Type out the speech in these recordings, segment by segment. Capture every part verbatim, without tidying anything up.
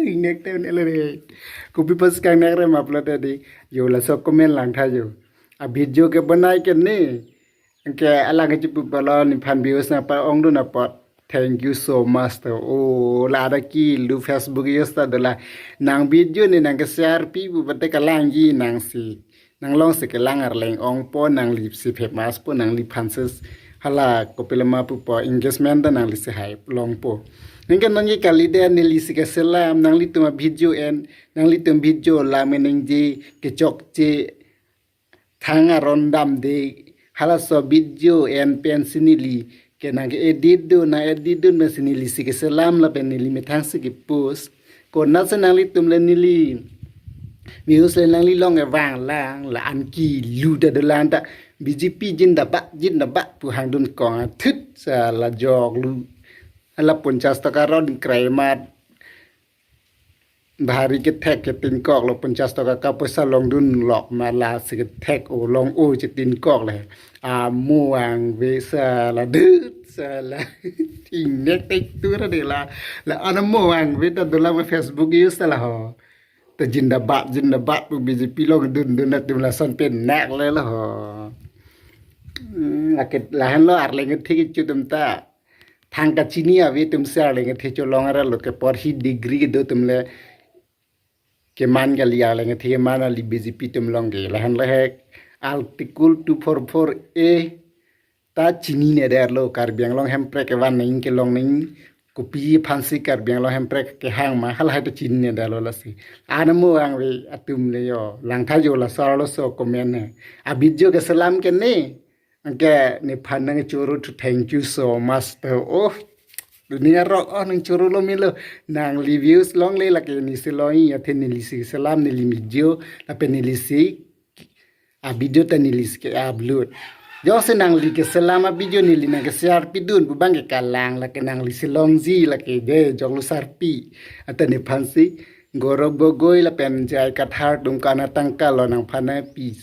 Ingnek te un ele re. Kopi apotsi kangnek rem upload tadi. Jo laso comment langtha jo. A video ke banai ke ne. Ke alang ke chipu palo nephan views nangpa-ongdun apot. Thank you so much to. Oh, la ada kilu Facebook use ta dola. Nang video ne nang ke-share pi pu pate kalangji nangsi. Nanglongsi kelang arleng ongpo, nanglisi famous po, nangliphan ses. Hala kopilama pupo engagement ta nanglisi hai longpo. Ningke nonke kali de nelisi keselam, nanglitum a video en, nanglitum video la menengji kechokche thang aron damde. Halaso video en pensi neli ke nang ke-edit dun, nang edit dun pensi nelisi keselam lapen neli methangsi ke-post. Konatsi nanglitum le neli views le nanglilong kevang lang, la-an kilu ta dolang ta B J P jindabad, jindabad pu hangdun kong athut sa la joklu. Hala ponchas taka ron krai mat. Bhari kethek ke tinkok lo, ponchas taka kapoisa longdun lok ma lasi kethek o long o che tinkok le. Amo vangve sa la dut sa la. Ingnek tek tura de la. La-an amo vangve ta dolang ma Facebook use ta la ho. Ta jindabad, jindabad pu B J P longdun dun atum lason pen nak le la ho. Hmm, lake lahenlo arleng thik chu atum ta. Thang kachini ave atum si arleng the cholong arlo ke porhi degree kedo atum le keman kali, arleng the keman kali B J P atum long ke. Lahenlo he Article two four four A ta chinine detlo, Karbi Anglong Hemprek kevan nangji kelong nangji, kopi aphansi Karbi Anglong Hemprek kehang ma, halahai ta chinine detlo lasi. An amo vangve atum le jo langtha jo laso arloso comment he. A video keselam ke ne. Anke nephan nangchoro thu, thank you so much to. Oh, dunia rock oh nangchoro lo milo. Nangli views longle lake nesi longji athe nelisi selam, neli video lapen nelisi a video ta nelisi ke-upload. Jongsi nangli keselam a video neli nang ke-share pidun pu abang ke kalang, lake nanglisi longji lake de joklu sarpi. Ata nephansi Gaurav Gogoi lapen J I Kathar atum ke-an atangka lo nangphan nangpi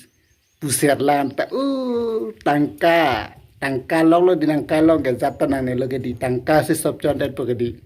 puser lang ta, uh, tangka, tangka longlo di, tangka long ke jat ta nangnelo ke di, tangka si sop chondet po ke di.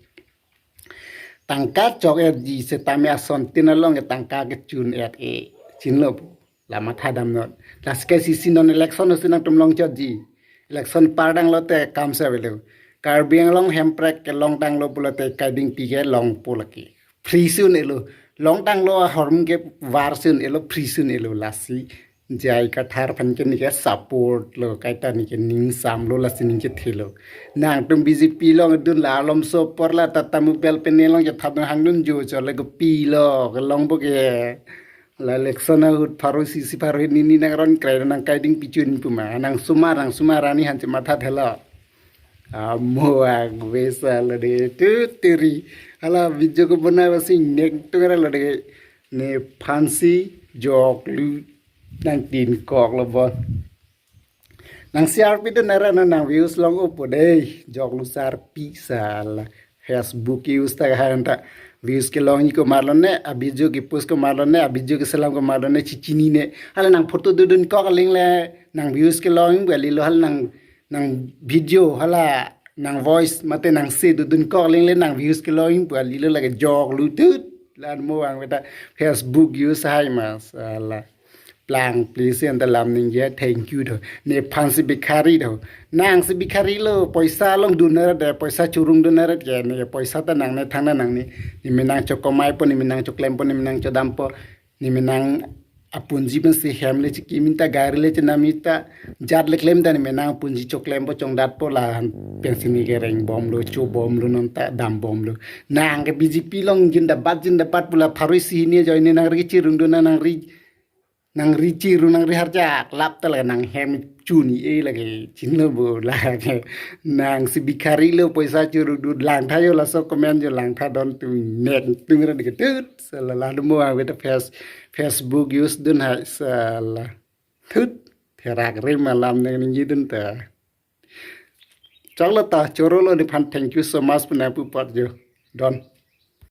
Tangka chok-etji setame asontin along ke tangka kechun-et e. Chinilo pu. La matha damnon. Lasi ke sisi non election si nangtum longchotji. Election pardang lote kam se avelo. Karbi Anglong Hemprek kelongtanglo pulote kaidingpi kelongpo lake. Free si un-elo. Longtanglo ahormu kevar si un-elo, free si un-elo lasi. J I Kathar aphan ke neke support lo, kaita neke ningsam lo, lasi neke thelo. Nangtum B J P longdun la alomso apor la tata mobile pen nelong kethap hangdun jo chole kopilo, kelongpo ke. La election ahut pharo isi, isi pharo hini ni nang ron krai nang kaidingpi chun pu ma, nang sumar, nang sumar arni han chematha thelo. Amo vangve sa lo de tu tiri. Hala video kebonai basi ingnek tung ra lo de. Nephansi joklu nangtinkok lo bon. Nang-share pidun ara nang views long-opo de. Joklu sarpi sa la. Facebook use ta han ta views kelongji komarlo ne, a video ke-post komarlo ne, a video keselam komarlo ne, chichinine. Hala nang photo dudunkok aling le, nang views kelongji pu kalilo, hala nang, nang video, hala nang voice mate nang se dudunkok aling le nang views kelongji pu kalilo, lake joklu tut. La-an mo vangve ta Facebook use hai ma sa la. Plang please anta lam ningje thank you do. Nephansi bikhari do. Nangsi bikhari lo, poisa longdun aret de, poisa chorongdun aret ke, ne poisa ta nangne thangna nangne. Neme nangchokomaipo, neme nangchoklempo, neme nangchodampo. Neme nang apunji pensi hem le chikim-in ta, gari le chenam-in ta, jat le klem ta, neme nang apunji choklempo, chongdatpo, la-an pensi neke rengbomlo, chobomlo, non ta dambomlo. Nang ke B J P long jindabad, jindabad pu la pharo isi hini ajoine nangri chirungdun, nangri, nangri chirung, nangri harjak lap ta lake nang hem chun-e lake, chinilo bo lake. Nangsi bikhari lo, poisa chorongdun, langtha jo laso comment jo langtha don tu nek tung ra diketut. Sala la dumo ave ta face, Facebook use dun hai sala. Thut, therak rim alam nang ningje dun ta. Choklo ta, chorolo nephan thank you so much pu nangpu apot jo. Don.